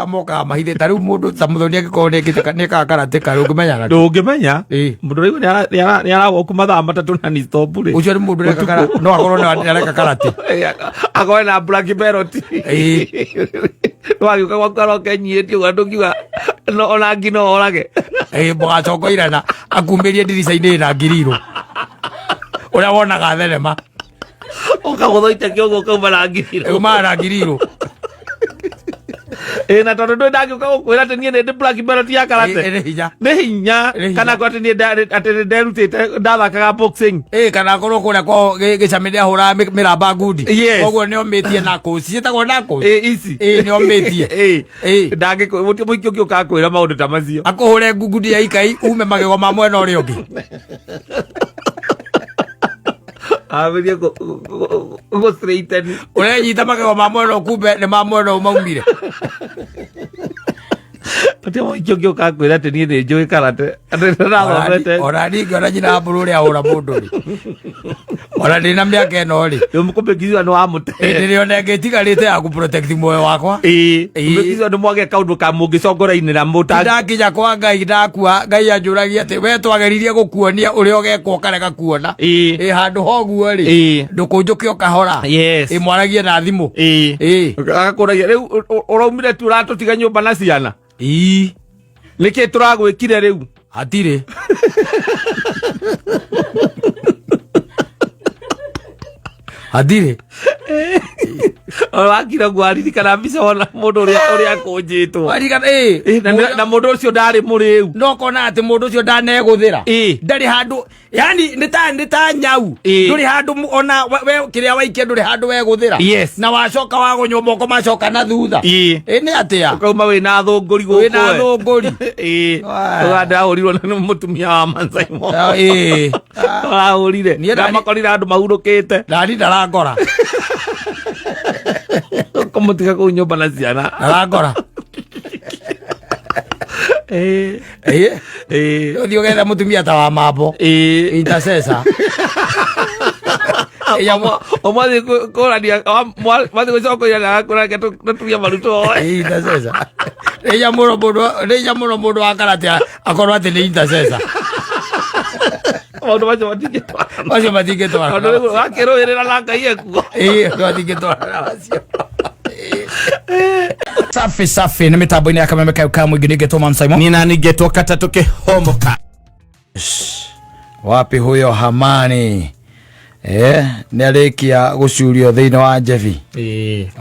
Mokaga mahithĩte. Ta rĩu mũndũ ta Mũthoni angĩkorwo nĩekaga karate karĩ ũngĩmenya nakĩ? Ndũngĩmenya. Ĩĩ. Mũndũ ũraigua nĩ arawoku mathaa 3 na ni stop rĩ. Ũcio nĩ mũndũ ũreka no akorwo nĩ areka karate. Akorwo na black belt. Wagĩũka gwaku aroke nyihĩtie ũguo ndũngiuga no ona ngi no orage. Ĩĩ, mũgacoka irana akumĩrie ndirica-inĩ ĩna ngirirũ ũrĩa wonaga thenema. Ũkagũtha kĩongo ũkauma na ngiriro. Umaga na ngirirũ. Ĩ, na tondũ ndũĩ ndangĩũka gũkwĩra atĩ niĩ nĩ ndĩ black belt ya karate. Ĩ, nĩ hinya. Nĩ hinya. Nĩ hinya. Kana kwa atĩ niĩ atĩ nĩ nderutĩte ndathakaga boxing. Ĩ, kana akorwo kũrĩa kwao gĩcamĩ nĩ ahũraga mĩramba ngundi. Koguo nĩ omĩtie knuckles, ciĩtagwo knuckles. Ĩ, ici. Ĩ, nĩ omĩtie. Ĩ. Ĩ. Ndangĩkũ mũingĩ ũngĩũka akwĩra maũndũ ta macio. Akũhũre ngundi ya ikai ume magego ma mwena ũrĩa ũngĩ. Ambĩrie gũ straighten. Ũrenyita magego ma mwena ũkumbe nĩ ma mwena ũyũ maumire. Atĩ mũingĩ ũngĩũka akwĩra atĩ niĩ nĩ njũĩ karate atĩ ndathomete. Ona niĩ ngĩona nyina wa mbũrũ ũrĩa ahũra mũndũ rĩ, ona ndĩ na mĩaka ĩno rĩ, Rĩu kũmbĩkithia nĩ wamũte. Ndĩrĩ ona ĩngĩ ĩtigarĩte ya kũ-protect muoyo wakwa. Ĩĩ. Ĩĩ. Kũmbĩkithia nĩ mwage kaũndũ ka mũngĩcongorainĩra mũta. Ndakinya kwa Ngai ndakua, Ngai anjũragia atĩ we twageririe gũkuonia ũrĩa ũgekwo ũkarega kuona. Ĩ, handũ hoguo rĩ, ndũkũnjũke o kahora. Ĩ, mwaragie na thimũ. Ĩĩ. Ĩ. Agakũragia rĩu ũraumire tu ũratũtiga nyũmba na ciana. Ii. Nĩkĩ tũragwĩkire rĩu? Hatirĩ. Hatirĩ. Wakira guo aririkana mbica wona mũndũ ũrĩa ũrĩa akũnjĩtwo. Waririkana, ĩ. Ĩ, na mũndũ ũcio ndarĩ mũrĩu. No kona atĩ mũndũ ũcio ndanegũthĩra. Ĩ. Ndarĩ handũ, yani nĩ ta nyau. Ĩ. Ndũrĩ handũ ona we kĩrĩa waikia ndũrĩ handũ wegũthĩra. Yes. Na wacoka wagũnywo moko macoka na thutha. Ĩ. Ĩ, nĩ atĩa? Ũkauma wĩna thũngũri gũkũ. Wĩna thũngũri. Ĩ. Wah. Ũga ndahũrirwo nĩ mũtumia wa Mansaimo. Ah, ĩ. Arahũrire. Niĩ Ndamakorire andũ mahurũkĩte. Ndani ndarangora. Kũmũtiga kũu nyũmba na ciana. Ndarangora. Ĩ. Ĩ. Ĩ. Ũthiĩ ũgetha mũtumia ta wa mambo. Ĩ. Intercessor. Ũmwathi kũrania mwathi gũcokoria na kũrania tũturia marutwo. Intercessor. Nĩ hinya mũno mũndũ, nĩ hinya mũno mũndũ wa karate akorwo atĩ nĩ intercessor. Maũndũ macio matingĩtwarana. Macio matingĩtwarana. Tondũ rĩu wakĩrũĩrĩra na Ngai ekuo. Ĩĩ, matingĩtwarana macio. Safi safi nĩ mĩtambo-inĩ ya kameme kayo ka mũingĩ nĩngetwo Mam Simon. Nina ningetwo katatũ kĩhomoka. Wapi huyo Hamani? Nĩ arĩkia gũcurio thĩinĩ wa njebi.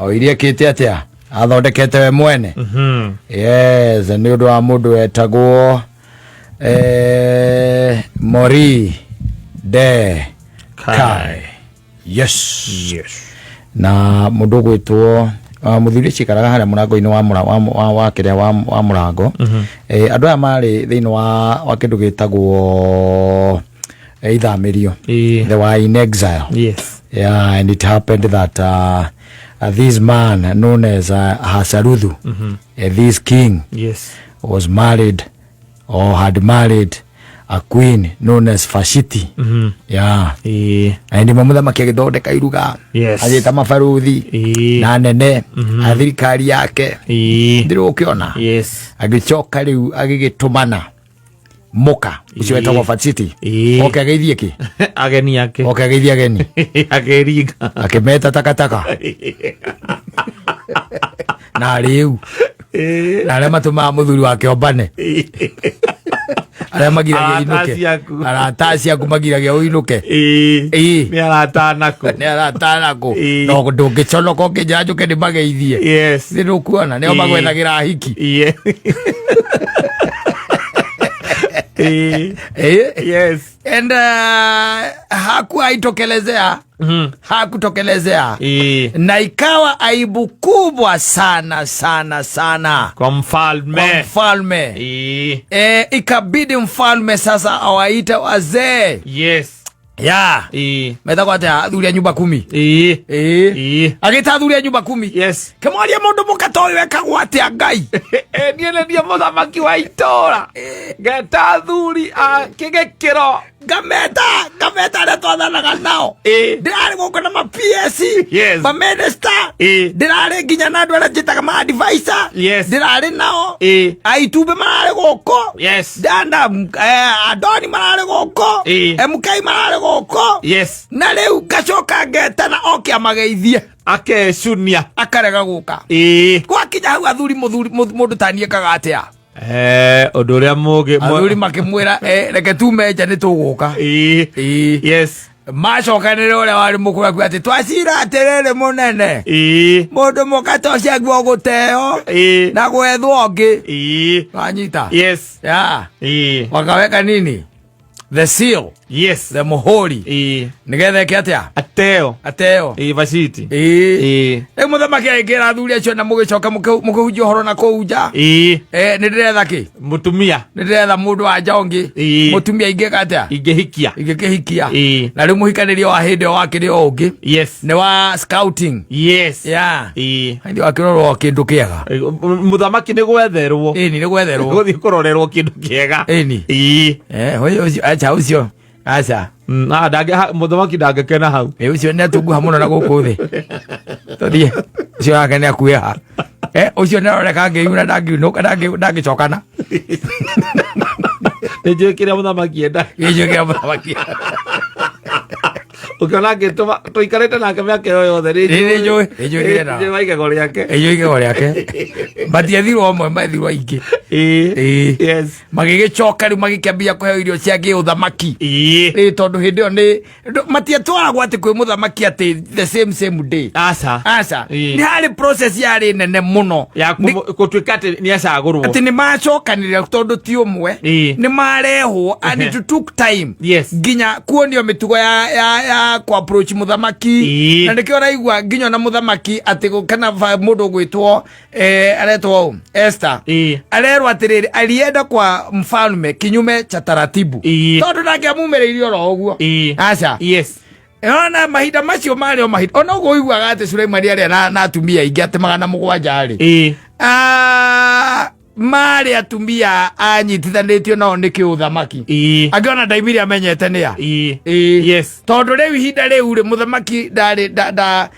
O iria ĩkĩte atĩa? Athondekete we mwene. Yes, nĩ ũndũ wa mũndũ wetagwo Mori de Kai. Yes. Yes. Na mũndũ ũgwĩtwo mũthuri ũcio aikaraga harĩa mũrango-inĩ wa mũra, wa, wa, wa kĩrĩa wa, wa mũrango. Andũ aya marĩ thĩinĩ wa kĩndũ gĩtagwo ithamĩrio. They were in exile. Yes. Yeah, and it happened that this man known as Hasaruthu, this king, was married or had married a queen known as Vashti. Yeah. Na ndimo mũthamaki agĩthondeka iruga. Agĩta mabaruthi na nene a thirikari yake. Ndĩrĩ ũkĩona. Agĩcoka rĩu agĩgĩtũmana mũka ũcio wetagwo Vashti. Oke ageithie kĩ? Ageni ake. Oke ageithie ageni. Akĩringa. Akĩmeta takataka. Na rĩu na arĩa matũmaga mũthuri wake ombane, arĩa magiragia Arata inũke. ciaku. Arata ciaku magiragia ũinũke. Ĩĩ. Nĩ arata nako. Nĩ arata nako. Ĩĩ. No ndũngĩconoka ũkĩnjĩra njũke nĩ mageithie. Nĩ ndũkuona nĩo magwethagĩra hiki. Ĩĩ. And hakuwaitokelezea, hakutokelezea, na ikawa aibu kubwa sana sana sana kwa mfalme. Kwa mfalme. Ikabidi mfalme sasa awaite wazee. Ya. Metagwo atĩa? Athuri a nyumba kumi. Ĩĩ. Agĩta athuri a nyumba kumi. Kĩmwaria mũndũ mũka ta ũyũ ekagwo atĩa Ngai? Niĩ nĩ niĩ mũthamaki wa itũra ngeta athuri a kĩgĩkĩro. Ngameta ngameta arĩa twathanaga nao. Ndĩrarĩ gũkũ na ma PS, ma minister. Ndĩrarĩ nginya na andũ arĩa njĩtaga ma advisor. Ndĩrarĩ nao. Aitumbĩ mararĩ gũkũ. Ndanda Adoni mararĩ gũkũ. MK mararĩ gũkũ. Na rĩu ngacoka ngetana oke amageithie. Akecunia. Akarega gũka. Gwakinya hau athuri, mũthuri mũndũ taniĩ ekaga atĩa? Ũndũ ũrĩa mũgĩ Athuri makĩmwĩra, "Reke tume nja, nĩ tũgũka." Macokanĩrĩra, ũrĩa warĩ mũkũrũ akiuga atĩ twacira atĩrĩrĩ, mũnene, mũndũ mũka ta ũcio aguo gũteo na gwethwo ũngĩ. Wanyita? Yes. Ya wakaweka nini, the seal, the muhuri, nĩgetha eke atĩa? Ateo. Ateo. Vashiti. Rĩu mũthamaki agĩkĩra athuri acio na mũgĩcoka mũkĩhunjia ũhoro na kũu nja. Nĩ ndĩretha kĩ? Mũtumia. Nĩ ndĩretha mũndũ wa nja ũngĩ. Mũtumia ingĩka atĩa? Ingĩhikia. Ingĩkĩhikia. Na rĩu mũhikanĩrio wa hĩndĩ ĩyo wakĩrĩ o ũngĩ, nĩ wa scouting. Ya hĩndĩ wakĩrorwo kĩndũ kĩega. Mũthamaki nĩ gwetherwo. Ĩni, nĩ gwetherwo. Gũthiĩ kũrorerwo kĩndũ kĩega. Ĩni. Ũyũ ũcio acha, ũcio aca. Ah, mũthamaki ndangĩkena hau. Ĩ, ũcio nĩ atunguha mũno na gũkũ thĩ, tũthiĩ, ũcio wake nĩ akuĩha. Ũcio nĩ aroneka angĩyuna ndangiunũka, ndangĩcokana. Nĩ njũĩ kĩrĩa mũthamaki enda. Gĩcio kĩa mũthamaki. Ũkĩona angĩtũma tũikarĩte nake mĩaka ĩyo yothe. Nĩ njũĩ, nĩ njũĩ kĩrĩa Nĩ njũĩ igego rĩake. Ĩyo igego rĩake, matiethirwo ũmwe, methirwo aingĩ. Magĩgĩcoka rĩu magĩkĩambia kũheo irio cia gĩũthamaki. Ĩ, tondũ hĩndĩ ĩyo nĩ matiatwaragwo atĩ kwĩ mũthamaki atĩ the same same day. Aca. Aca. Nĩ harĩ process yarĩ nene mũno. Ya gũtuĩka atĩ nĩ acagũrwo. Atĩ nĩ macokanĩrĩra, tondũ ti ũmwe, nĩ marehwo, and it took time nginya kuonio mĩtugo ya ku approach mũthamaki. Na nĩkĩo ũraigua nginya ona mũthamaki atĩ kana mũndũ ũgwĩtwo aretwo ũ? Esther. Arerwo atĩrĩrĩ, alienda kwa mfalme kinyume cha taratibu, tondũ ndangĩamumĩrĩirie oro ũguo. Aca. Ona mahinda macio marĩ o mahinda, ona ũguo ũiguaga atĩ Suleimani arĩa na atumia aingĩ atĩ 700 rĩ. Ah, marĩ atumia anyitithanĩtio nao nĩ kĩũthamaki. Angĩ ona ndaimire amenyete nĩ a. Tondũ rĩu ihinda rĩu rĩ, mũthamaki ndarĩ nda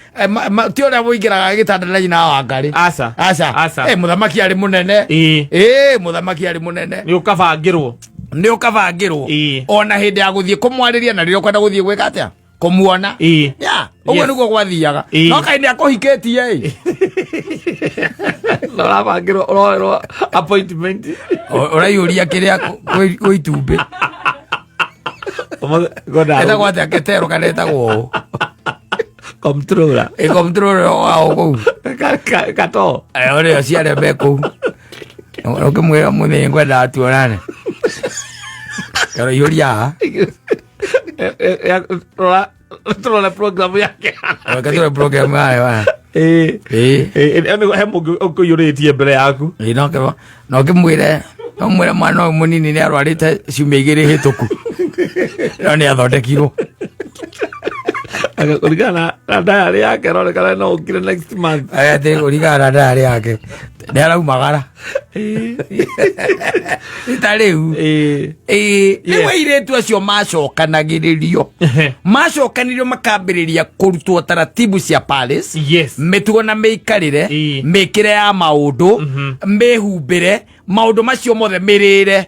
ti ũrĩa mũingĩraga gĩtanda na nyina wa Ngarĩ. Aca. Aca. Aca. Mũthamaki arĩ mũnene. Mũthamaki arĩ mũnene. Nĩ ũkabangĩrwo. Nĩ ũkabangĩrwo. Ona hĩndĩ ya gũthiĩ kũmwarĩria na rĩrĩa ũkwenda gũthiĩ gwĩka atĩa, kũmuona. Ya ũguo nĩguo gwathiaga. No kaĩ nĩ akũhikĩtie ĩ. Na ũrabangĩrwo, ũroerwo appointment. Ũraiyũria kĩrĩa kwĩ itumbĩ. Ũmũthĩ ngwendaga Ĩtagwo atĩa, ketero kana ĩtagwo ũũ? Comptroller. Ĩ, comptroller wao kũu. Kato. Ũrĩa ciarĩa me kũu ũkĩmwĩra mũthĩ ngwendaga tuonane, ũraiyũria haha. Rora tũrore program yake. Reke tũrore program yayo aya. He mũngĩ ũkũiyũrĩtie mbere yaku. Ĩ, no kĩmwĩre, no mwĩre mwana ũyũ mũnini nĩ arwarĩte ciumia 2 hĩtũku, no nĩ athondekirwo. Kũringana na diary yake ronekana no ũkire next month. Atĩ kũringana na ndayarĩ yake nĩ araumagara ta rĩu. Ĩĩ, rĩu airĩtu acio macokanagĩrĩrio, macokanĩrio makambĩrĩria kũrutwo taratibu cia palace, mĩtugo na mĩikarĩre, mĩkĩre ya maũndũ, mĩhumbĩre, maũndũ macio mothe, mĩrĩre.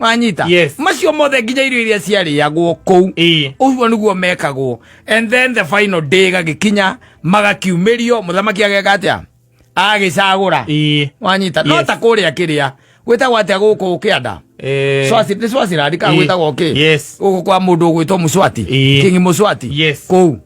Wanyita? Yes. Macio mothe, nginya irio iria ciarĩagwo kũu. Ũguo nĩguo mekagwo, and then the final day gagĩkinya, magakiumĩrio, mũthamaki ageka atĩa? Agĩcagũra. Wanyita? No ta kũrĩa kĩrĩa gwĩtagwo atĩa gũkũ kĩanda? Nĩ Swaziland kana gwĩtagwo kĩ? Yes. Gũkũ kwa mũndũ ũgwĩtwo Muswati. King Muswati. Kũu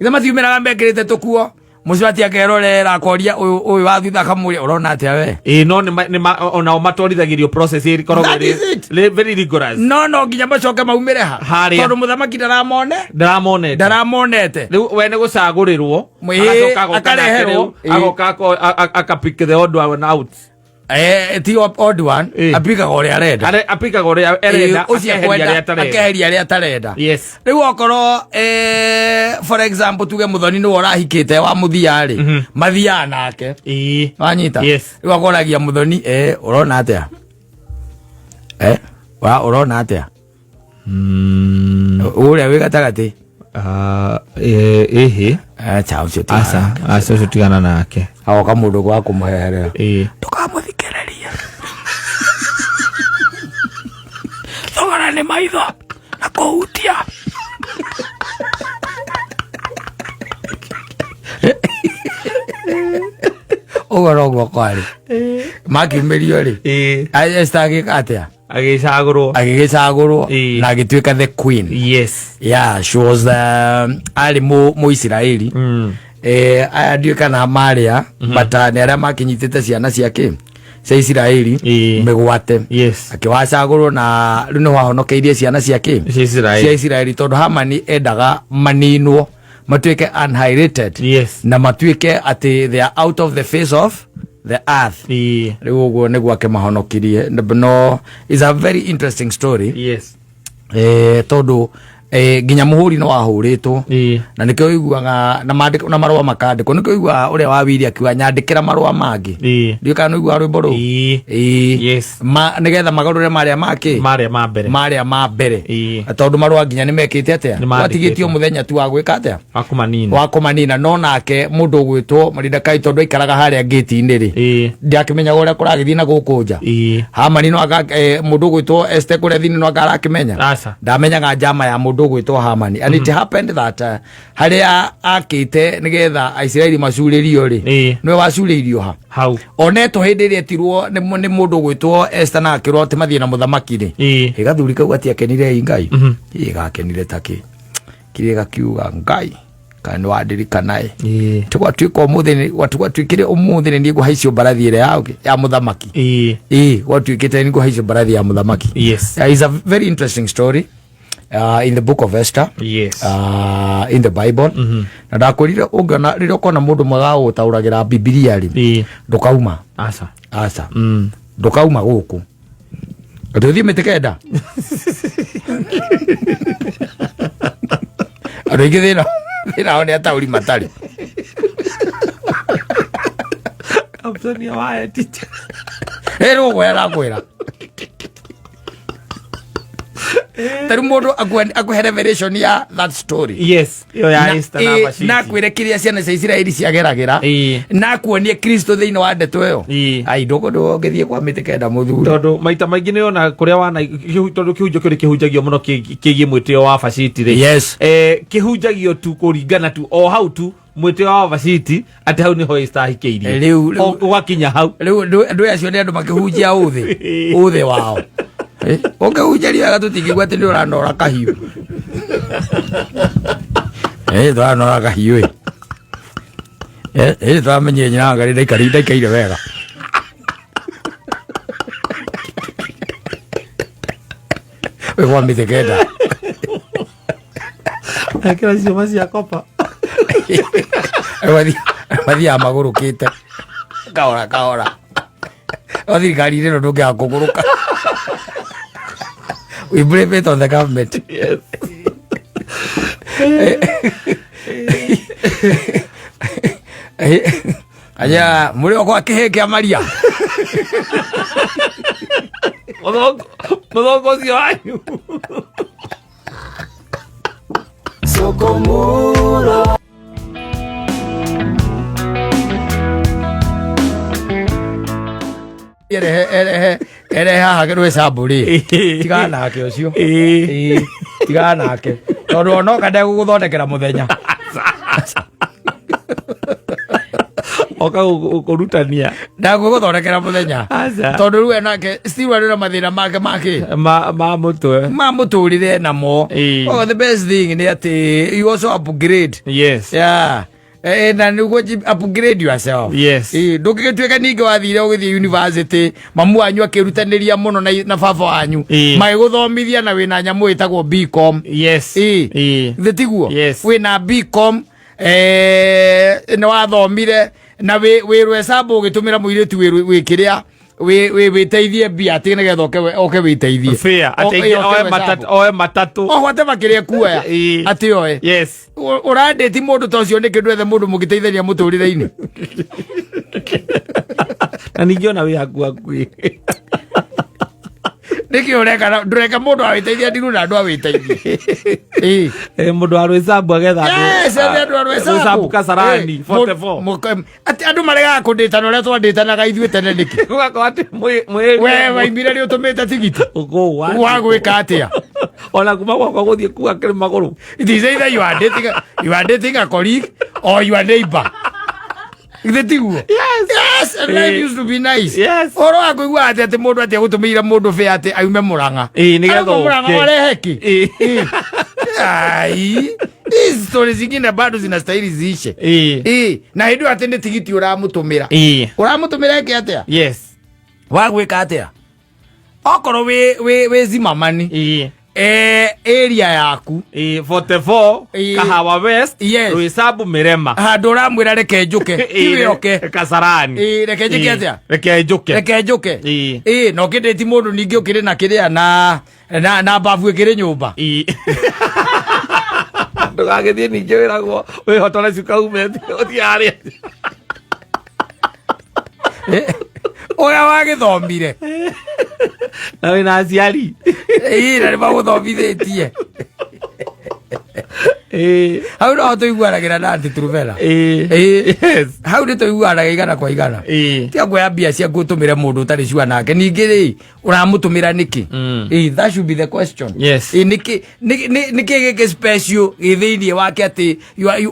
ithe matiumĩraga mekĩrĩte tũkuo, Muswati akerorera akoria ũyũ ũyũ wa thutha, akamũria, "Ũrona atĩa we?" Ĩĩ, no nĩ onao matwarithagĩrio process ĩkoragwo That is it. Very rigorous. No nginya macoke maumĩre ha? Harĩa. Tondũ mũthamaki ndaramone. Ndaramonete. Ndaramonete. Rĩu we nĩ gũcagũrĩrwo. Agacoka agoka nake. Akareherwo. Rĩu agoka akapick the odd one out. Ti odd one. Apikaga ũrĩa arenda. Apikaga ũrĩa arenda. Ũcio akeheria ekwenda, arĩa atarenda. Akeheria arĩa atarenda. Rĩu okorwo for example tuge mũthoni nĩwe ũrahikĩte wa mũthia rĩ, mathiaga nake. Wanyita? Yes. Rĩu akoragia mũthoni, "Ũrona atĩa? Wa ũrona atĩa?" Ũrĩa wĩ gatagatĩ. Ĩhĩ. Acha, ũcio tigana Aca. nake. Aca, ũcio tigana nake. Agoka mũndũ gwa kũmũheherera. Ndũkamũthikĩrĩrie. Thogora nĩ maitho na kũhutia. Ũguo noguo kwarĩ. Makiumĩrio rĩ, Esther agĩka atĩa? Agĩcagũrwo. Agĩgĩcagũrwo na agĩtuĩka the queen. Yeah, she was arĩ Mũisiraeli. Aya ndiũĩ kana marĩa, but nĩ arĩa makinyitĩte ciana ciake cia Isiraeli mĩgwate. Akĩwacagũrwo na rĩu nĩ wahonokeirie ciana ciake Cia cia Isiraeli. Isiraeli, tondũ Hamani endaga maninwo, matuĩke annihilated na matuĩke atĩ they are out of the face of the earth. Rĩu ũguo nĩguo akĩmahonokirie. No is a very interesting story. Tondũ nginya mũhũri no wahũrĩtwo na nĩkĩo ũiguaga na mandĩko na marũa makandĩkwo, nĩkĩo ũiguaga ũrĩa wa wiri akiuga nyandĩkĩra marũa mangĩ. Ndiũĩ kana nĩũiguaga rwĩmbo rũu. Nĩgetha magarũre marĩa makĩ Marĩa ma mbere. Marĩa ma mbere. Tondũ marũa nginya nĩ mekĩte atĩa? Nĩ mandĩkĩtwo. Gwatigĩtio mũthenya tu wa gwĩka atĩa? Wa kũmanina. Wa kũmanina. No nake mũndũ ũgwĩtwo Moridekai, tondũ aikaraga harĩa ngĩti-inĩ rĩ, ndiakĩmenyaga ũrĩa kũragĩthiĩ na gũkũ nja. Hamani no aka mũndũ ũgwĩtwo Esther kũrĩa thĩinĩ no anga arakĩmenya. Aca. Ndamenyaga njama ya mũndũ ũgwĩtwo Hamani. And it happened that harĩa akĩte nĩgetha Aisiraeli macurĩrio rĩ, nĩwe wacurĩirio ha Hau. Onetwo hĩndĩ ĩrĩa etirwo nĩ mũndũ ũgwĩtwo Esther na akĩrwo atĩ mathiĩ na mũthamaki rĩ, ĩ gathuri kau gatiakenire. Ĩ Ngai, ĩ gakenire takĩ kĩrĩa gakiuga, Ngai, kana nĩ wandirikana ĩ. Gwatuĩka ũmũthĩ gwatuĩkire ũmũthĩ nĩ niĩ ngũhaicio mbarathi ĩrĩa ya mũthamaki. Ĩ gwatuĩkĩte nĩ ngũhaicio mbarathi ya mũthamaki. It's a very interesting story in the book of Esther, in the Bible. Na ndakwĩrire ũngĩona rĩrĩa ũkona mũndũ mwega wa gũtaũragĩra Bibilia rĩ, ndũkauma. Aca. Aca, ndũkauma gũkũ atĩ ũthiĩ mĩtĩ kenda. Andũ aingĩ thĩna wao nĩ ataũri matarĩ. Absania wa edit. Ĩ rĩu ũguo arakwĩra tarĩu mũndũ akũhe revelation ya that story. Yes, ĩyo ya Esther na Vashti. Na akwĩre kĩrĩa ciana cia Isiraeli ciageragĩra na akuonie Kristo thĩinĩ wa ndeto ĩyo. Ai, ndũngĩthiĩ kwa mĩtĩ kenda, mũthuri. Tondũ maita maingĩ nĩ ona kũrĩa wana tondũ kĩhunjo kĩu nĩ kĩhunjagio mũno kĩgiĩ mwĩtĩo wa Vashti rĩ, kĩhunjagio tu kũringana tu o hau tu mwĩtĩo wa Vashti atĩ hau nĩho Esther ahikĩirie. Rĩu- O, ũgakinya hau. Rĩu ndũ acio nĩ andũ makĩhunjia ũthĩ wao. Ũngĩhunjĩria wega tũtingĩigua atĩ nĩ ũranora kahiũ. Tũranora kahiũ ĩ. Tũramenyire nyina wa Ngai ndaikaire wega. Wĩ kwa mĩtĩ kenda. Ekĩra ciũma cia kopa. Mathiaga magũrũkĩte kahora kahora. No thirikari-inĩ ĩno ndũngĩaga kũgũrũka. We blame it on the government. Aya mũrĩ o kwa kĩhĩ kĩa Maria. Mũthongo ũcio wanyu. Sokomuro. Erehe erehe erehe haha rwĩcambũ rĩ, tigana nake ũcio. Ĩĩ, tigana nake tondũ onoka ndegũgũthondekera mũthenya. Oka kũrutania. Ndagũgũthondekera mũthenya. Aca. Tondũ rĩu enake Steve arĩ na mathĩna make make ma mũtwe. Ma mũtũrĩre namo. Oh, the best thing nĩ atĩ you also upgrade. Yeah. Na nĩguo upgrade yourself. Ndũngĩgĩtuĩka ningĩ wathire ũgĩthiĩ university, mamu wanyu akĩrutanĩria mũno na baba wanyu magĩgũthomithia na wĩna nyamũ ĩtagwo BCom. Thĩ tiguo? Yes. Wĩna BCom, nĩ wathomire na wĩ rwecamba ũgĩtũmĩra mũirĩtu wĩ kĩrĩa wĩteithie mbia atĩ nĩgetha oke wĩteithie. Fair. Atĩ Oke oe wecambo. matatũ, oe matatũ. O whatever kĩrĩa kuoya atĩ oe. Ũrandĩti mũndũ ta ũcio nĩkĩ? Ndwethe mũndũ mũngĩteithania mũtũrĩre-inĩ. Na ningĩ ona wĩ haku hakuhĩ. Nĩkĩ ũreka ndũreke mũndũ awĩteithie ndiru na andũ awĩteithie? Ĩĩ. Mũndũ wa Rwĩsambu agetha Yes, ethe andũ a Rwĩsambu. Kasarani 44. Atĩ andũ maregaga kũndĩtana ũrĩa twandĩtanaga ithuĩ tene nĩkĩ? Gũgakorwo atĩ mwĩ We waimire rĩ ũtũmĩte tigiti wa gwĩka atĩa? Ona kuma gwakwa gũthiĩ kuga kĩrĩ magũrũ. It is either you are dating a colleague or your neighbor. Githĩ tiguo? Yes. Yes, and life used to be nice. Yes. Ũhoro wa kũigua atĩ mũndũ atĩ agũtũmĩire mũndũ bĩa atĩ aume Mũrang'a. Ĩĩ, nĩgetha Arauma Mũrang'a ũke. warehe kĩ? Ĩĩ. Ĩĩ. Ai, hizi stories zingine bado zinastahili ziishe. Ĩĩ, na hĩndĩ ĩyo atĩ nĩ tigiti ũramũtũmĩra. Ũramũtũmĩra ĩke atĩa? Yes. Wa gwĩka atĩa? Okorwo wĩ zimamani. Area yaku. 44 Kahawa West. Yes. Rwĩsambu Mĩrema. Handũ ũramwĩra reke njũke. Tiwe oke. Kasarani. Ĩĩ, reke njĩke atĩa? Reke njũke. Reke njũke. Ĩĩ. Ĩĩ, na ũkĩndĩti mũndũ ningĩ ũkĩrĩ na kĩrĩa na mbabu ĩkĩrĩ nyũmba. Ĩĩ. Ndũgagĩthiĩ ningĩ wĩragwo wĩhotore cuka ume ũthiĩ harĩa. Ũrĩa wagĩthomire. Na wĩna aciari. Ĩĩ, na nĩmagũthomithĩtie. Ĩĩ. Hau noho tũiguanagĩra na Aunty Truvena. Ĩĩ. Ĩĩ. Yes. Hau nĩ tũiguanaga igana kwa igana. Ĩĩ. Tiga kuoya mbia ciaku ũtũmĩre mũndũ ũtarĩ sure nake. Ningĩ rĩ, ũramũtũmĩra nĩkĩ? Ĩĩ, that should be the question. Yes. Ĩĩ, nĩkĩ gĩkĩ special gĩ thĩinĩ wake atĩ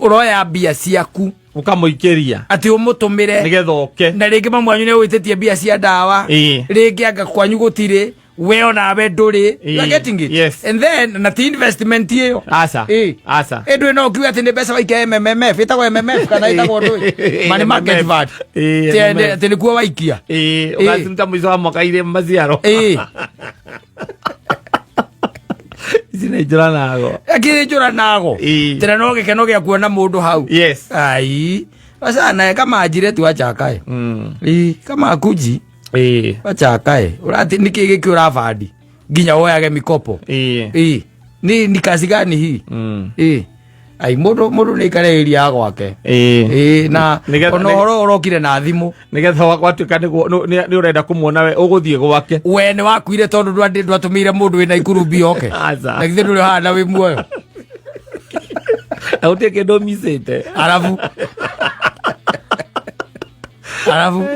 ũroya mbia ciaku Ũkamũikĩria. Atĩ ũmũtũmĩre. Nĩgetha ũke. Na rĩngĩ mamu wanyu nĩ ũgwĩtĩtie mbia cia ndawa. Ĩĩ. Rĩngĩ anga kwanyu gũtirĩ. We onawe ndũrĩ. You are Ĩĩ. getting it? Yes. And then, na ti investment ĩyo. Aca. Ĩĩ. Aca. Ĩndũ ĩno ũkiuga atĩ nĩ mbeca waikia MMF, ĩtagwo MMF kana ĩtagwo ndũĩ? Money market fund. Ĩĩ, Atĩ MMF. atĩ nĩkuo waikia. Ĩĩ, Ĩĩ. ũgaciruta mũico wa mwaka irĩ maciaro. Ĩĩ. Ici nĩ njũra nago. Akĩrĩ njũra nago. Ĩĩ. Tena no gĩkeno gĩa kuona mũndũ hau. Yes. Ai. Sasa naye kama ajire tu acha akae. Ĩĩ, kama akuji acha akae. Ũrati nĩkĩ gĩkĩ ũrabandi nginya woyage mikopo? Ĩĩ. Ĩĩ. Ni kazi gani hii? Ĩĩ. Ai, mũndũ nĩ aikare area gwake. Ĩĩ. Ĩĩ, na ona ũhoro ũrokire na thimũ. Nĩgetha gwatuĩka nĩ ũrenda kũmuona we ũgũthiĩ gwake. We nĩ wakuire tondũ ndwatũmĩire mũndũ wĩna ikuru mbia oke. Aca. Na githĩ ndũrĩ ũhana wĩ muoyo. Na gũtirĩ kĩndũ ũmicĩte. Arabu. Arabu.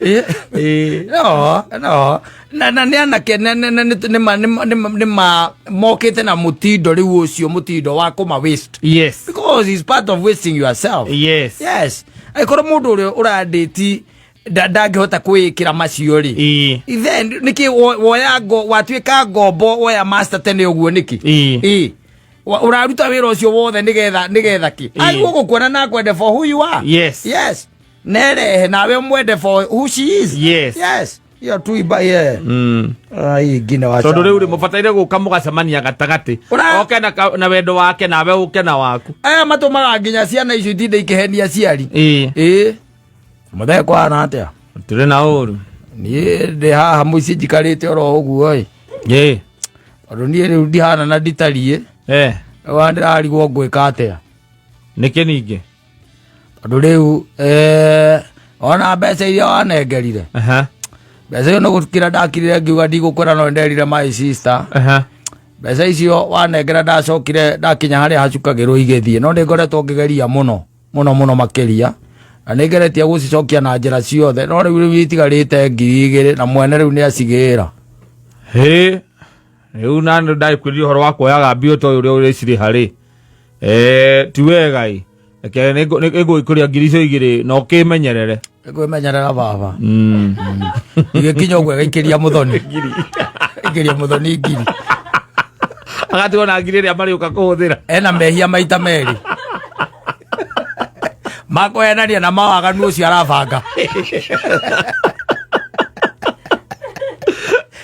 Ĩĩ. Ĩĩ. No, no. Na nĩ anake nĩ ma mokĩte na mũtindo rĩu ũcio mũtindo wa kũma waste. Yes. Because it's part of wasting yourself. Yes. Yes. Angĩkorwo mũndũ ũrĩa ũrandĩti ndangĩhota kwĩĩkĩra macio rĩ. Ĩĩ. Then nĩkĩ woya ngo watuĩka ngombo woya master tene ũguo nĩkĩ? Ĩĩ. Ĩĩ. Ũraruta wĩra ũcio wothe nĩgetha kĩ? Ĩĩ. Aigua gũkuona na akwende for who you are. Yes. Yes. Nerehe nawe ũmwende for who she is. Yes. Yes. Iyo tu iba ye. Ai ngine wa. Tondũ rĩu rĩ mũbataire gũka mũgacemania gatagatĩ. Oke na wendo wake nawe ũke na waku. Aya matũmaga nginya ciana icio itinde ikĩhenia aciari. Ĩĩ. Ĩĩ. Mũthee kwana atĩa? Tũrĩ na ũru. Niĩ ndĩ haha mũciĩ njikarĩte oro ũguo ĩ. Ĩĩ. Tondũ niĩ rĩu ndihana na nditariĩ. Wa ndĩrarigwo ngwĩka atĩa? Nĩkĩ ningĩ? Tondũ rĩu, ona mbeca iria wanengerire. Mbeca icio nĩ gũkira ndakirire ngiuga ndigũkwĩra no nderire my sister. Mbeca icio wanengera ndacokire ndakinya harĩa hacukagĩrwo igĩthiĩ. No nĩ ngoretwo ngĩgeria mũno, mũno, mũno makĩria. Na nĩ ngeretie gũcicokia na njĩra ciothe. No rĩu itigarĩte ngiri igĩrĩ na mwene rĩu nĩ acigĩra. Hĩ, rĩu na nĩ ndakwĩrire ũhoro wa kuoyaga mbia ta ũyũ ũrĩa ũrĩcirĩha rĩ. Ti wega ĩ. Reke nĩ ngũgĩkũria ngiri icio igĩrĩ na ũkĩmenyerere. Nĩngwĩmenyerera baba. Igĩkinya ũguo ĩgaikĩria mũthoni. Ĩkĩria mũthoni ngiri. Agatigwo na ngiri ĩrĩa marĩũka kũhũthĩra. Ena mehia maita merĩ. Makũhenania na mawaganu ũcio arabanga.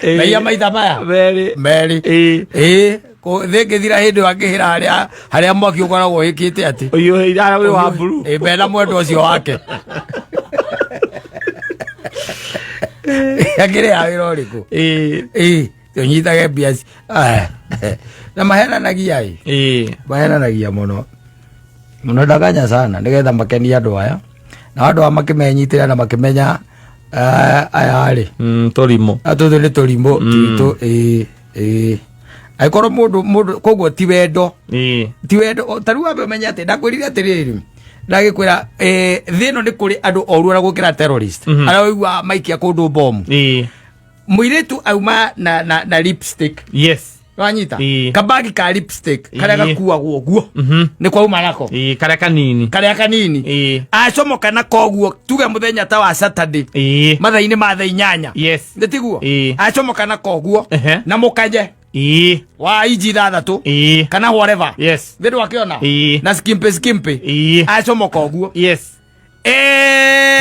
Mehia maita maya? Merĩ. Merĩ. Ĩĩ. Thĩ ĩngĩthira hĩndĩ ĩyo angĩhĩra harĩa mwaki ũkoragwo wĩkĩte atĩ. Ũhiũhĩire harĩa wĩ wa mburu. Ĩĩ, mena mwendwa ũcio wake. Akĩrĩ ya wĩra ũrĩkũ? Ĩĩ. Ĩĩ, tũnyitage mbia na mahenanagia ĩ. Ĩĩ. Mahenanagia mũno. Mũno ndaganya sana nĩgetha makenie andũ aya. Na andũ aya makĩmenyitĩra na makĩmenya, Aya rĩ, Tũrimũ. Tũtũ nĩ tũrimũ twitũ, ĩĩ ĩĩ, angĩkorwo mũndũ koguo ti wendo, ti wendo. Ta rĩu wambe ũmenye atĩ ndakwĩrire atĩrĩrĩ, ndagĩkwĩra thĩ ĩno nĩ kũrĩ andũ oru ona gũkĩra terrorist, arĩa ũigua maikia kũndũ bomu. Mũirĩtu auma na lipstick. Wanyita? Kabagi ka lipstick karĩa gakuagwo ũguo, nĩ kwauma nako. Karĩa kanini. Karĩa kanini. Acomoka na koguo, tuge mũthenya ta wa Saturday, mathaa-inĩ ma thaa 8. Nĩ tiguo? Acomoka na koguo na mũkanye wa inji 6 kana whatever. Thĩ ndwakĩona? Na skimpy skimpy. Acomoka ũguo.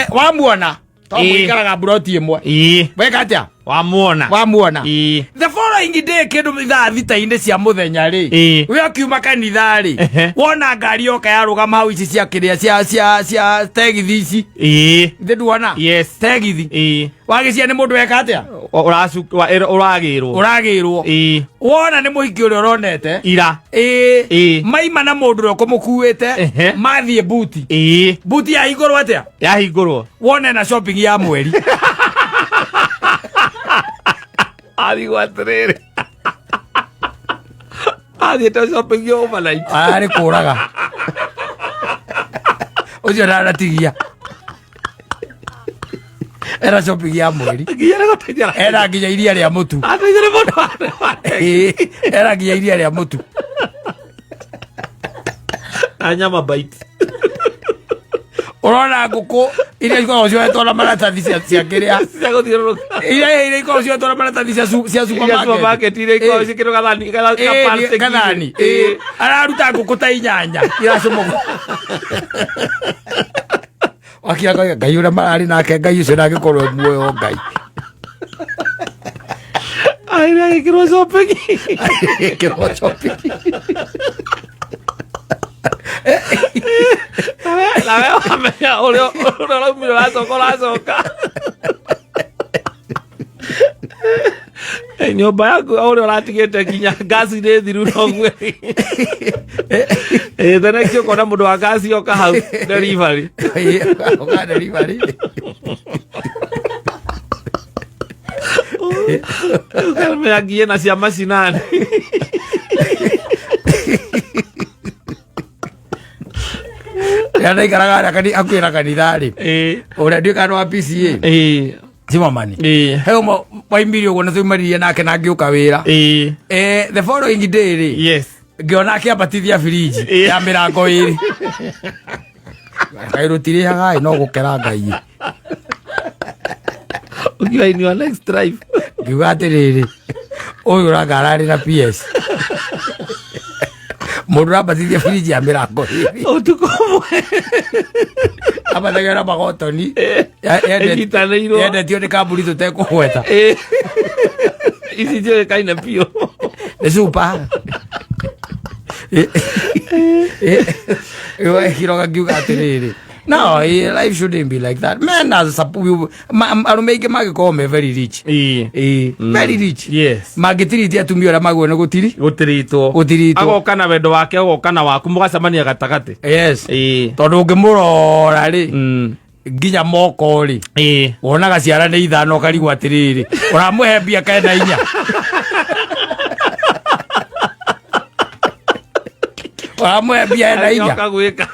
Wamuona to mũikaraga mburoti ĩmwe. Weka atĩa? Wamuona. Wamuona. The following day, kĩndũ ithaa 6-inĩ cia mũthenya rĩ, we akiuma kanitha rĩ, wona ngari yoka yarũgama hau, ici cia kĩrĩa cia tegithi ici. Thĩ nduona? Yes. Tegithi. Wagĩcia nĩ mũndũ weka atĩa? Ũragĩrwo. Ũragĩrwo. Wona nĩ mũhiki ũrĩa ũronete Ira. Maima na mũndũ ũrĩa ũkũmũkuĩte. Mathiĩ buti. Buti yahingũrwo atĩa? Yahingũrwo. Wone na shopping ya mweri. Arigwo atĩrĩrĩ, athiĩte shopping ya overnight. Arĩ kũraga ũcio ndanatigia era shopping ya mweri. Nginya nĩ gũteithia. Era nginya iria rĩa mũtu. Ateithia mũndũ. Era nginya iria rĩa mũtu. Na nyama bite. Ũrona ngũkũ iria ikoragwo ciohetwo na maratathi cia kĩrĩa, cia gũthiũrũrũka, iria ikoragwo ciohetwo na maratathi cia cia supermarket. Supermarket iria ikoragwo ciĩkĩrwo gathani ka plastic. Gathani. Araruta ngũkũ ta 8 iracomokwo wakia koiga Ngai ũrĩa mararĩ nake, Ngai ũcio ndangĩkorwo e muoyo, Ngai. Aire agĩkĩrwo shopping. Ĩkĩrwo shopping. Nawe wamenya ũrĩa ũraumire, ũracoka nyũmba yaku ũrĩa ũratigĩte nginya ngasi nĩ thiru noguo. The next ũkona mũndũ wa ngasi oka hau delivery. Oka delivery. Ũkamenya nginya na cia macinani. Rĩrĩa ndaikaraga harĩa hakuhĩ na kanitha rĩ, ũrĩa ndiũĩ kana wa PCA Zimmerman, he ũmwe waimire ũguo na twaimaririe nake na ngĩũka wĩra. The following day rĩ, ngĩona akĩambatithia firiji ya mĩrango 2. Kaĩ rũtirĩhaga ĩ, no gũkera Ngai. Ũkiuga in your next life. Ngiuga atĩrĩrĩ, ũyũ ũranga ararĩ na PS, mũndũ ũrambatithia firiji ya mĩrango 2 ũtukũ ũmwe. Ambathagia na magotoni. Ĩnyitanĩirwo. Yendetio nĩ kambuni tũtekũgweta. Ici njũĩkaine biũ. Nĩ super kiroga. Ngiuga atĩrĩrĩ, no, life shouldn't be like that. Men are arũme aingĩ mangĩkorwo me very rich, very rich, mangĩtiriti atumia ũrĩa magwo nĩ gũtiri. Gũtiritwo. Gũtiritwo. Agoka na wendo wake, agoka na waku, mũgacemania gatagatĩ. Tondũ ũngĩmũrora rĩ, nginya moko rĩ, wonaga ciara nĩ 5, ũkarigwo atĩrĩrĩ, ũramũhe mbia kenda 4, ũramũhe mbia ena 4. Agĩoka gwĩka.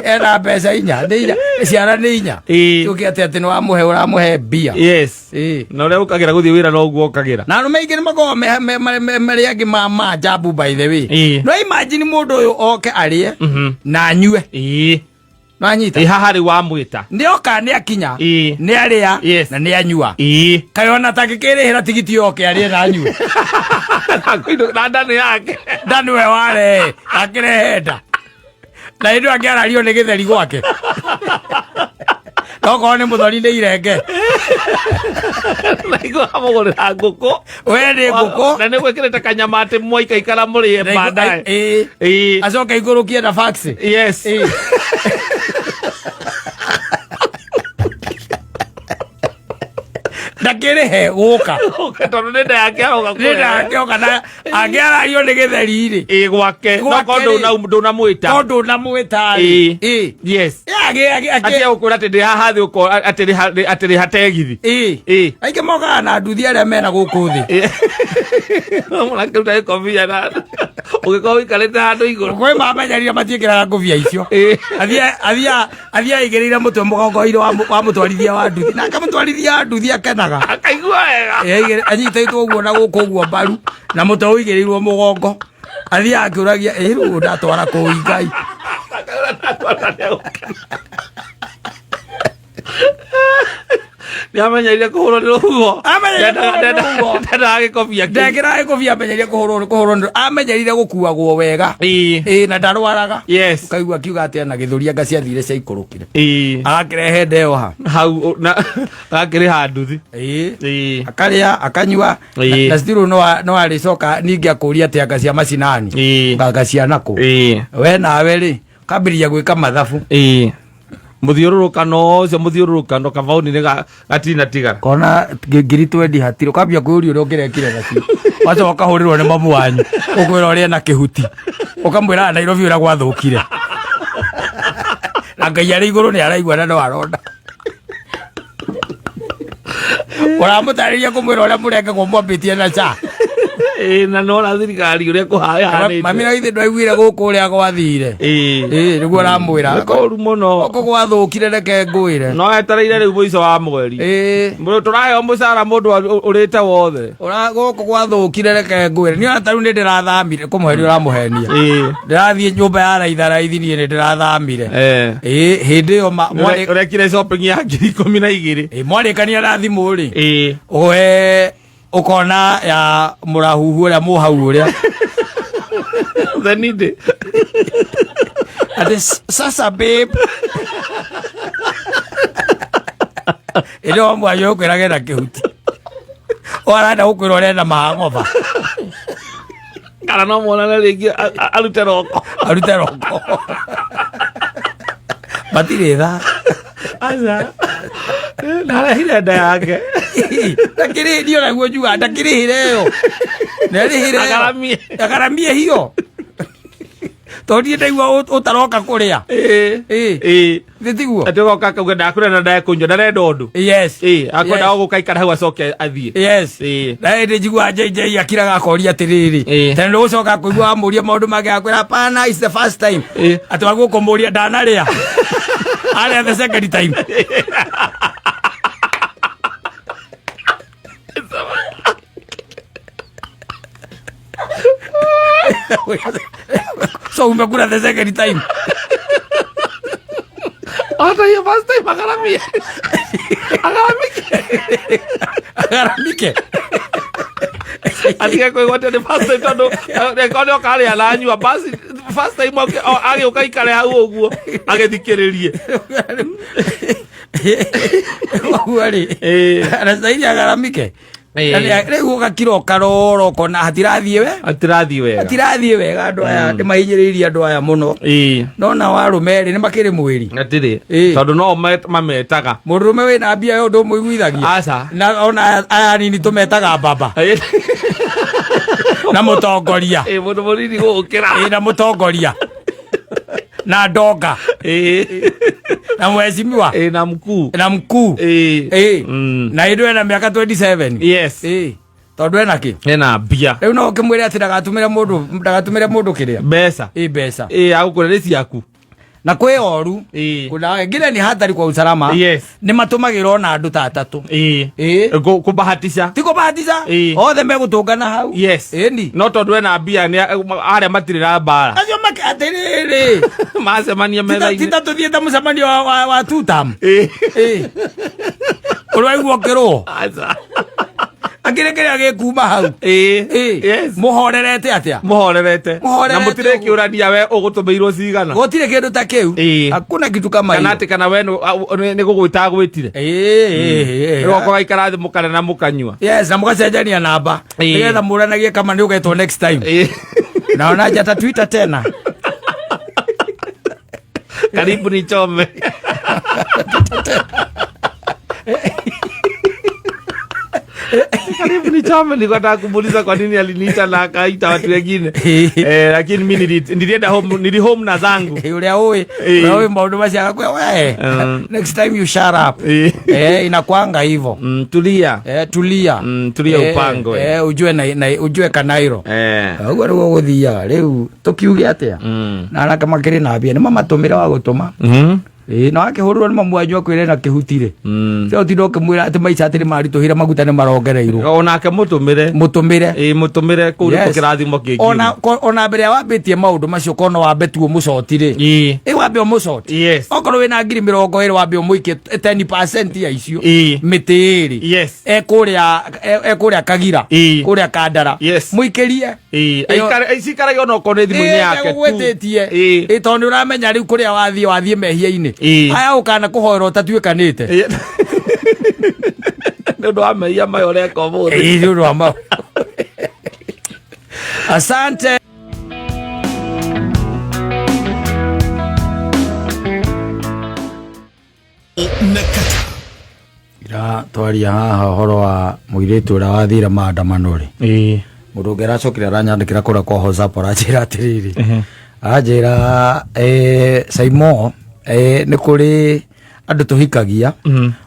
Ena mbeca 4, nĩ 4, ciara nĩ 4. Tuge atĩ atĩ nĩ wamũhe, ũramũhe mbia. Na ũrĩa ũkagĩra gũthiĩ wĩra noguo ũkagĩra. Na arũme aingĩ nĩ makoragwo marĩ angĩ ma njabu, by the way. No imagine mũndũ ũyũ oke arĩe na anyue. Nanyita? Haha rĩu wamwĩta. Nĩ oka, nĩ akinya, nĩ arĩa na nĩ anyua. Kaĩ ona tangĩkĩrĩhĩra tigiti oke arĩe na anyue? Na nda nĩ yake. Nda nĩwe warehe, akĩrehe nda na hĩndĩ ĩyo angĩarario nĩ gĩtheri gwake, nokorwo nĩ mũthoni nĩ irenge. Na igua amũgũrĩra ngũkũ. We nĩ ngũkũ. Na nĩ gwĩkĩrĩte kanyama atĩ mwaikaikara mũrĩe baadaye. Acoke ikũrũkie na faxi. Ndakĩrĩhe gũka. Tondũ nĩ nda yake aroka. Nĩ ndakĩoka na angĩarario nĩ gĩtheri rĩ. Ĩ gwake no Gwake korwo rĩ. ndũnamwĩta. Tondũ ndũnamwĩta rĩ. Ĩ. Ĩ. Yes. Ĩ, Atĩ egũkwĩra atĩ ndĩ haha thĩ ũko atĩ atĩ rĩ hategithi. Ĩ. Ĩ. Aingĩ mokaga na nduthi arĩa mena gũkũ thĩ. Mũrakĩruta gĩkobia na ũgĩkorwo ũikarĩte handũ igũrũ. Kwĩ mamenyerire matiĩkĩraga ngũbia icio. Ĩ. Athiĩ aigĩrĩire mũtwe mũgongo-inĩ wa mũtwarithia wa nduthi. Nake mũtwarithia wa nduthi akenaga. Akaigua wega. Ĩ, anyitĩtwo ũguo na gũkũ ũguo mbaru na mũtwe ũigĩrĩirwo mũgongo. Athiĩ akĩũragia, ĩ rĩu ndatwara kũu Ngai. Nĩ amenyerire kũhũrwo nĩ rũhuho. Amenyerire kũhũrwo nĩ rũhuho. Ndendaga gĩkobia kĩu. Ndekĩraga gĩkobia amenyerire kũhũrwo amenyerire gũkuagwo wega. Ĩ. Ĩ, na ndarwaraga. Yes. Ũkaigua akiuga atĩ ena gĩthũri anga ciathire ciaikũrũkire. Ĩ. Agakĩrehe ndeo ha. Hau na gakĩrĩ ha nduthi. Ĩ. Ĩ. Akarĩa akanyua Ĩ. na still no arĩcoka ningĩ akũria atĩ anga cia macinani. Ĩ. Anga cia nakũ. Ĩ. We nawe rĩ kambĩrĩria gwĩka mathabu. Ĩ. Mũthiũrũrũkano ũcio mũthiũrũrũkano kabaũni-inĩ gatinatigara. Kona ngiri twendi hatirĩ ũkambia kwĩyũria ũrĩa ũngĩrekire nacio. Wacoka ũkahũrĩrwo nĩ mamu wanyu ũkwĩra ũrĩa na kĩhuti ũkamwĩra Nairobi ũrĩa gwathũkire na Ngai arĩ igũrũ nĩ araigua na no aronda. Ũramũtarĩria kũmwĩra ũrĩa mũrengagwo mwambĩtie na cha. Ĩ, na nona thirikari ũrĩa kũhaanĩte. Mami na githĩ ndwaiguire gũkũ ũrĩa gwathire. Ĩ. Ĩ, nĩguo ũramwĩra. Nĩ kũũru mũno. Gũkũ gwathũkire reke ngwĩre. No etereire rĩu mũico wa mweri. Ĩ. Tũraheo mũcara mũndũ ũrĩte wothe. Ora gũkũ gwathũkire reke ngwĩre. Niĩ ona tarĩu nĩ ndĩrathamire kũmũheria ũramũhenia. Ĩ. Ndĩrathiĩ nyũmba ya raitha raithi niĩ nĩ ndĩrathamire. Eh. Ĩ, hĩndĩ ĩyo Ũrekire shopping ya 12,000. Ĩ, mwarĩkania na thimũ rĩ. Ĩ. Ũhe ũkona ya mũrahuhu ũrĩa mũhau ũrĩa. Thenindĩ. Ati sasa babe. Ĩndĩ wa mwanyo ũkwĩrage na kĩhuti. Waranda gũkwĩra ũrenda mahang'oba. Kana no monane rĩngĩ arute roko. Arute roko. Matirĩ tha. Aca. Ndarehire nda yake. Ndakĩrĩ niĩ onaguo njugaga ndakĩrĩhĩre ĩyo. Nĩarĩhĩre ĩyo. Agaramie. Agaramie hiyo. Tondũ niĩ ndaigua ũtaroka kũrĩa. Ĩ. Ĩ. Ĩ. Nĩ tiguo? Atĩ ũgoka akauga ndakũrĩa na ndekũnyua ndarenda ũndũ. Yes. Ĩ, akwenda Yes. o gũka aikara hau acoke athiĩ. Yes. Ĩ. Na hĩndĩ njiguaga JJ akiraga akoria atĩrĩrĩ. Ĩ. Tondũ ndũgũcoka kũigua wamũria maũndũ mangĩ akwĩra hapana it's the first time. Ĩ. Atĩ wagũkũmũria ndanarĩa. Arĩa the second time. So umekula the second time. Hata hiyo first time agaramie. Agaramike. Agaramike. Atige kwĩgwatia nĩ first time tondũ reko nĩ oka arĩa na anyua basi first time agĩũka ikare hau ũguo agĩthikĩrĩrie. Ũguo rĩ. Ĩ. Anastahili agaramike. Ĩ. Rĩu ũgakira ũkarora ũkona hatirathiĩ we. Atirathiĩ wega. Hatirathiĩ wega andũ aya nĩ mahinyĩrĩirie andũ aya mũno. Ĩ. No nao arũme rĩ nĩ makĩrĩ mwĩri. Atirĩ. Ĩ. Tondũ no mametaga. Mũndũrũme wĩna mbia yo ndũmũiguithagia. Aca. Na ona aya nini tũmetaga baba Ĩ. na mũtongoria. Ĩ, mũndũ mũnini gũgũkĩra. Ĩ, na mũtongoria. Na ndonga. Ĩ. Na mheshimiwa. Ĩ, na mkuu. Na mkuu. Ĩ. Ĩ. Mm. Na hĩndĩ ena mĩaka 27. Yes. Ĩ. Tondũ ena kĩ? Ena mbia. Rĩu no ũkĩmwĩre atĩ ndagatũmĩre mũndũ kĩrĩa? Mbeca. Ĩ, mbeca. Ĩ, agũkwĩra nĩ ciaku. Na kwĩ oru. Ĩ. Kuna ngine ni hatari kwa usalama. Yes. Nĩ matũmagĩra ona andũ ta atatũ. Ĩ. Ĩ. Kũbahatisha. Ti kũbahatisha. Ĩ. Othe megũtũngana hau. Yes. Ĩni. No tondũ ena mbia nĩ arĩa matirĩ na mbara. Acio make atĩrĩrĩ. Macemania metha-inĩ. Tita tũthiĩte mũcemanio wa two term. Ĩ. Ĩ. Ũraigua ũkĩrwo. Aca. Akĩrĩ kĩrĩa gĩkuma hau. Ĩ. Ĩ. Yes. Mũhorerete atĩa? Mũhorerete. Mũhorerete Na mũtirekĩũrania we ũgũtũmĩirwo cigana. Gũtirĩ kĩndũ ta kĩu. Ĩ. Hakuna kitu kama Kana hiyo. atĩ kana we nĩ gũgwĩta agwĩtire. Ĩ, ĩ, ĩ. Rĩu okorwo aikara thĩ mũkarĩa na mũkanyua. Yes, na mũgacenjania namba. Ĩ. Nĩgetha mũranagie kama nĩ ũgetwo next time. Ĩ. Naona aje atatuita tena. Karibu ni chome. Karibu ni chama, nilikuwa nataka kumuuliza kwa nini aliniita na akaita watu wengine. Lakini mi nilienda home, nili home na zangu. Uria ui uria ui maundu macio agakwira we, next time you shut up. Inakwanga hivyo. Tulia. Tulia. Tulia upangwe. Ujue na ujue kanairo. Ũguo nĩguo gũthiaga rĩu tũkiuge atĩa? Na anake makĩrĩ na mbia nĩ mamatũmĩre wa gũtũma. Ĩĩ, na wakĩhũrĩrwo nĩ mamu wanyu akwĩre na kĩhuti-rĩ, so ũtinde ũkĩmwĩra atĩ maica atĩ nĩ maritũhire, maguta nĩ marongereirwo. Onake mũtũmĩre. Mũtũmĩre. Ĩ, mũtũmĩre kũu nĩkuo kĩrathimo kĩngĩ. Ona mbere ya wambĩtie maũndũ macio kono wambe tu ũmũcoti rĩ. Ĩ, wambe ũmũcoti. Okorwo wĩna 20,000 wambe ũmũikie 10% ya icio. Mĩtĩ ĩrĩ. Ekũrĩa Kagira. Kũrĩa Kandara. Mũikĩrie. Ĩyo- Aikare, cikarage ona okorwo nĩ thimũ-inĩ yake tu. Gwĩtĩtie. Ĩ, tondũ nĩ ũramenya rĩu kũrĩa wathiĩ mehia-inĩ. Haya ũkana kũhoera ũtatuĩkanĩte. Nĩ ũndũ wa mehia maya ũreka ũmũthĩ. Ĩ, nĩ ũndũ wa asante. Nakata. Ira twaria haha ũhoro wa mũirĩtu ũrĩa wathire maandamano rĩ, mũndũ ũngĩ aracokire aranyandĩkĩra kũrĩa kwa WhatsApp, aranjĩra atĩrĩrĩ, aranjĩra Saimo, nĩ kũrĩ andũ tũhikagia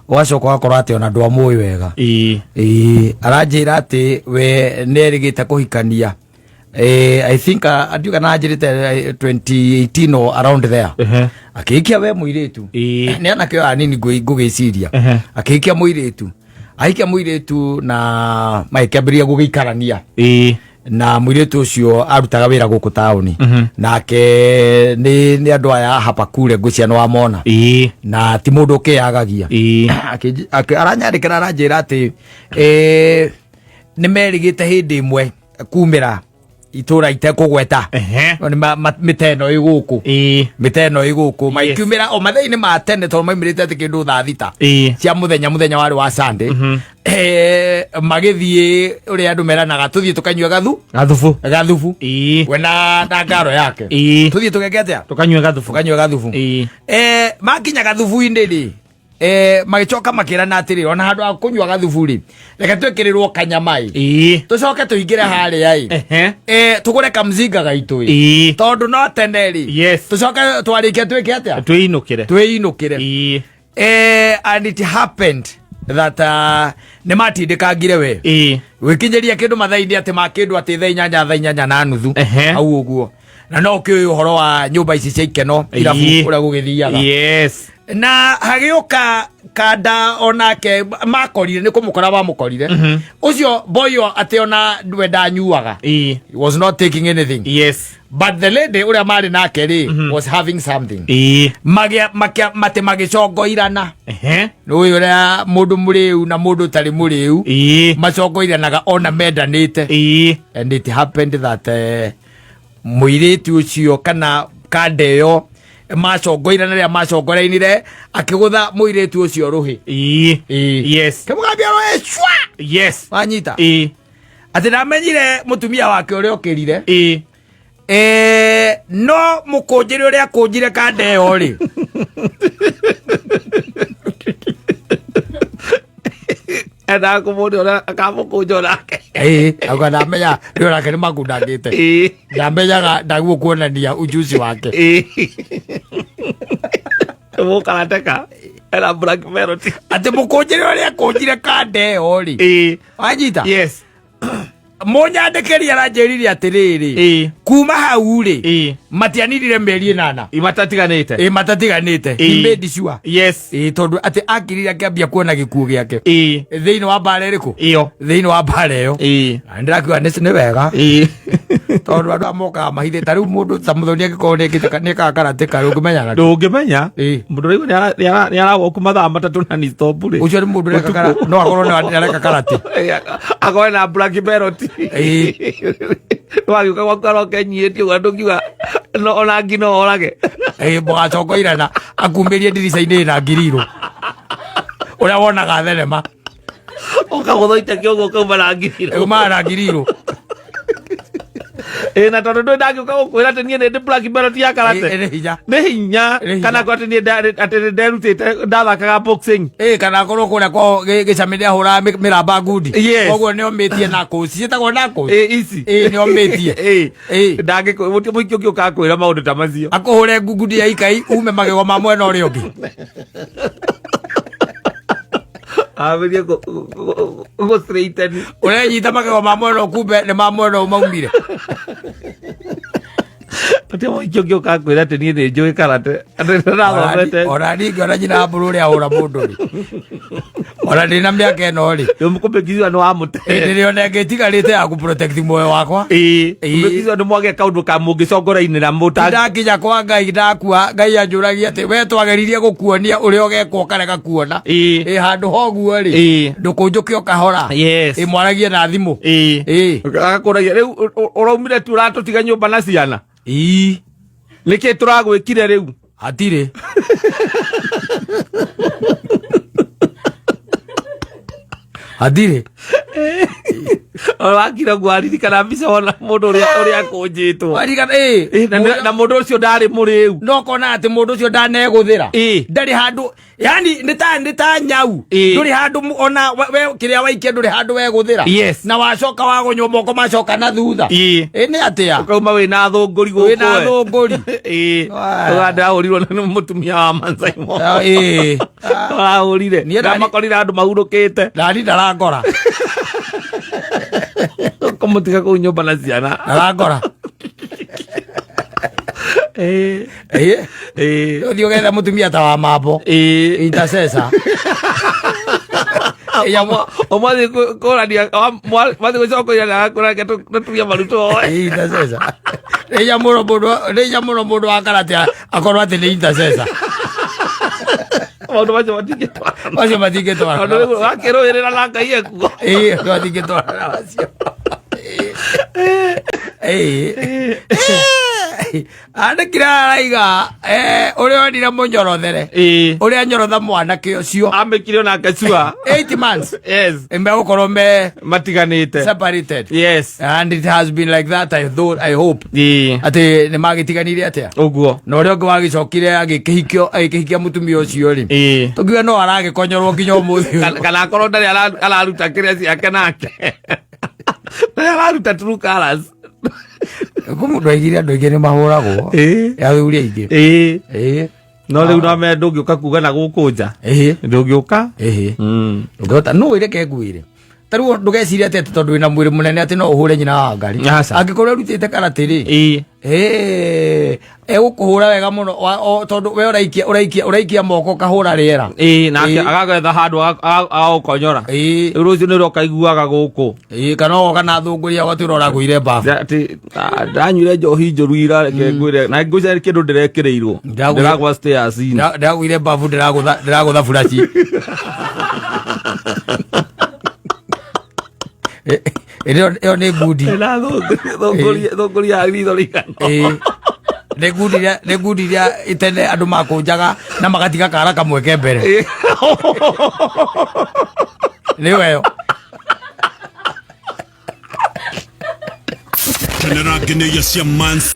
ũgacoka ũgakora atĩ ona ndwamũĩ wega. Ĩĩ, aranjĩra atĩ we nĩ erĩgĩte kũhikania, I think andiuga na anjĩrĩte 2018 or around there. Akĩhikia we mũirĩtu. Nĩ anake aya anini ngũgĩciria. Akĩhikia mũirĩtu, ahikia mũirĩtu na magĩkĩambĩrĩria gũgĩikarania na mũirĩtu ũcio arutaga wĩra gũkũ taũni. Nake nĩ andũ aya hapa kule ngwĩciria nĩ wamona. Na ti mũndũ ũkĩyagagia. Aranyandĩkĩra aranjĩra atĩ nĩ merĩgĩte hĩndĩ ĩmwe kumĩra itũra itekũgweta. Nĩ mĩta ĩno ĩ gũkũ. Mĩta ĩno ĩ gũkũ. Makiumĩra o mathaa-inĩ ma tene tondũ maumĩrĩte atĩ kĩndũ thaa 6 cia mũthenya, mũthenya warĩ wa Sunday. Magĩthiĩ ũrĩa andũ meranaga tũthiĩ tũkanyue gathu Gathubu. Gathubu. We na ngaro yake. Tũthiĩ tũgeke atĩa? Tũkanyue gathubu. Tũkanyue gathubu. Makinya gathubu-inĩ rĩ, magĩcoka makĩrana atĩrĩrĩ, ona handũ ha kũnyua gathubu rĩ, reke twĩkĩrĩrwo kanyama ĩ, tũcoke tũingĩre harĩa ĩ, tũgũre kamzinga gaitũ ĩ, tondũ no tene rĩ, tũcoke twarĩkia twĩke atĩa? Twĩinũkĩre. Twĩinũkĩre. And it happened that nĩ matindĩkangire we gwĩkinyĩria kĩndũ mathaa-inĩ atĩ ma kĩndũ atĩ thaa 8, thaa 8:30 hau ũguo, na no ũkĩũĩ ũhoro wa nyũmba ici cia ikeno, irabu, ũrĩa gũgĩthiaga. Na hagĩũka kanda onake makorire nĩ kũmũkora mamũkorire ũcio boyo atĩ ona we ndanyuaga. He was not taking anything. But the lady ũrĩa marĩ nake rĩ was having something. Matĩ magĩcongoirana. Nĩũĩ ũrĩa mũndũ mũrĩu na mũndũ ũtarĩ mũrĩu macongoiranaga ona mendanĩte. And it happened that mũirĩtu ũcio kana kanda ĩyo macongoirana, rĩrĩa macongorainire akĩgũtha mũirĩtu ũcio rũhĩ. Kĩmũgambia rũhĩ cwa. Wanyita atĩ ndamenyire mũtumia wake ũrĩa ũkĩrire. No mũkũnjĩre ũrĩa akũnjire kanda ĩyo rĩ. Endaga kũmũria ũrĩa akamũkũnja onake. Ĩĩ, auga ndamenya rĩ onake nĩ makundangĩte. Ndamenyaga ndaguo kuonania ujuzi wake. Mũkarateka ena black melody. Atĩ mũkũnjĩre ũrĩa akũnjire kanda ĩyo rĩ. Wanyita? Yes. Mũnyandĩkĩri aranjĩrire atĩrĩrĩ, kuma hau rĩ, matianirire mĩeri 8 Matatiganĩte. Ĩ, matatiganĩte. He made sure. Ĩ, tondũ atĩ akirire akĩambia kuona gĩkuũ gĩake thĩinĩ wa mbara ĩrĩkũ? Ĩyo. Thĩinĩ wa mbara ĩyo. Na ndĩrakiuga nĩ wega tondũ andũ aya mokaga mahithĩte ta rĩu mũndũ ta mũthoni angĩkorwo nĩekaga karatĩ karĩ ũngĩmenyaga. Ndũngĩmenya. Ĩ. Mũndũ ũraigua nĩ arawoku mathaa 3 na ni stop rĩ. Ũcio nĩ mũndũ ũreka no akorwo nĩ areka karate. Akorwo na black melody. Wagĩũka gwaku aroke nyiĩtie ũguo ndũngiuga no ona ngi no orage. Ĩ, mũgacongoirana akumĩrie ndirica-inĩ na ngirirũ ũrĩa wonaga thenema. Ũkagũtha ite kĩongo ũkauma na ngiriro. Umaga na ngirirũ. Ĩ, na tondũ ndũĩ ndangĩũka gũkwĩra atĩ niĩ nĩ ndĩ black belt ya karate. Ĩ, nĩ hinya. Nĩ hinya. Nĩ hinya. Kana kwa atĩ niĩ atĩ nĩ nderutĩte ndathakaga boxing. Ĩ, kana akorwo kũrĩa kwao gĩcamĩ nĩ ahũraga mĩramba ngundi. Yes. Koguo nĩ omĩtie knuckles. Ciĩtagwo knuckles? Ĩ, ici. Ĩ, nĩ omĩtie. Ĩ. Ĩ. Ndangĩkũ mũingĩ ũngĩũka akwĩra maũndũ ta macio. Akũhũre ngundi ya ikai ume magego ma mwena ũrĩa ũngĩ. Ambĩrie gũ straighten. Ũrenyita magego ma mwena ũkumbe nĩ ma mwena ũmaumire. Gũtirĩ mũingĩ ũngĩũka akwĩra atĩ niĩ nĩ njũĩ karate. Atĩ nĩndathomete. Ona niĩ ngĩona nyina wa mbũrũ ũrĩa ahũra mũndũ rĩ. Ona ndĩ na mĩaka ĩno rĩ. Rĩu kũmbĩkithia nĩ wamũte. Ndĩrĩ ona ĩngĩ ĩtigarĩte ya kũ-protect muoyo wakwa. Ĩĩ. Ĩĩ. Kũmbĩkithia nĩ mwagĩa kaũndũ ka mũngĩcongorainĩra mũta. Ndakinya kwa Ngai ndakua Ngai anjũragia atĩ we twageririe gũkuonia ũrĩa ũgekwo ũkarega kuona. Ĩĩ. Ĩ handũ ha ũguo rĩ. Ĩĩ. Ndũkũnjũke o kahora. Yes. Ĩ mwaragie na thimũ. Ĩĩ. Ĩĩ. Agakũragia rĩu ũraumire tu ũratũtiga nyũmba na ciana. Ĩĩ. Nĩkĩ tũragwĩkire rĩu? Hatirĩ. Hatirĩ. Wakira guo aririkana mbica wona mũndũ ũrĩa ũrĩa akũnjĩtwo. Warigana ĩĩ. Ĩĩ, na mũndũ ũcio ndarĩ mũrĩu. No kona atĩ mũndũ ũcio ndanegũthĩra. Ĩĩ. Ndarĩ handũ yani nĩ ta nĩ ta nyau. Ĩĩ. Ndũrĩ handũ ona we kĩrĩa waikia ndũrĩ handũ wegũthĩra. Yes. Na wacoka wagonywo moko macoka na thutha. Ĩĩ. Ĩ nĩ atĩa? Ũkauma wĩna thũngũri gũkũ. Wĩna thũngũri. Ĩĩ. Waya. Ũga ndahũrirwo nĩ mũtumia wa Mansaimo. Ĩĩ. Arahũrire. Niĩ Ndamakorire andũ mahurũkĩte. Ndani ndarangora. Kũmũtiga kũu nyũmba na ciana. Ndarangora. Ĩĩ. Ĩĩ. Ĩĩ. Ũthiĩ ũgetha mũtumia ta wa mambo. Ĩĩ. Intercessor. Ũmwathi kũrania mwathi gũcokoria na kũrania tũturia marutwo. Intercessor. Nĩ mũno mũndũ nĩ mũno mũndũ wa karate akorwo atĩ nĩ intercessor. Maũndũ macio matingĩtwarana. Macio matingĩtwarana. Tondũ rĩu wakĩrũĩrĩra na Ngai ekuo. Ĩĩ, matingĩtwarana macio. Ĩĩ. Andĩkire araiga ũrĩa onire mũnyorothere. Ĩĩ. Ũrĩa nyorotha mwanake ũcio. Amĩkire onake cua. 8 months. Yes. Megũkorwo me Matiganĩte. separated. Yes. And it has been like that I thought I hope. Ĩĩ. Atĩ nĩ magĩtiganire atĩa? Ũguo. Na ũrĩa ũngĩ wagĩcokire agĩkĩhikio agĩkĩhikia mũtumia ũcio rĩ. Ĩĩ. Tũkiuga no aragĩkonyorwo nginya ũmũthĩ. Kana akorwo ndarĩ araruta kĩrĩa ciake nake. Ndarĩ araruta true colours. Kũ mũndũ aigire andũ aingĩ nĩ mahũragwo. Ĩĩ. Athuri aingĩ. Ĩĩ. Ĩĩ. No rĩu no me ndũngĩũka kuga na gũkũ nja. Ĩĩ. Ndũngĩũka. Ĩĩ. Mm. Ndũngĩhota no ĩreke ngwĩre. Ta rĩu ndũgecirie atĩ atĩ tondũ wĩna mwĩrĩ mũnene atĩ no ũhũre nyina wa ngari. Aca. Angĩkorwo erutĩte karate rĩ. Ĩĩ. Ĩĩ. Egũkũhũra wega mũno tondũ we ũraikia ũraikia ũraikia moko ũkahũra rĩera. Ĩĩ nake Ĩĩ. agagetha handũ agagũkonyora. Ĩĩ. Rĩu rũciũ nĩrĩo ũkaiguaga gũkũ. Ĩĩ kana ogoka na thũngũria ũgatuĩra ũragũire mbabu. Atĩ ndanyuire njohi njũru ira reke ngwĩre na ngwĩciria kĩndũ ndĩrekĩrĩirwo. Ndĩragwa stairs-inĩ. Ndĩragũire mbabu ndĩragũtha ndĩragũtha buraci. Ĩyo ĩyo nĩ ngundi. Na thũngũri ya ritho rĩigana. Ĩĩ. Nĩ ngundi iria nĩ ngundi iria tene andũ makũnjaga na magatiga kara kamwe ke mbere. Nĩyo ĩyo. Kenera ngenĩia cia Mans.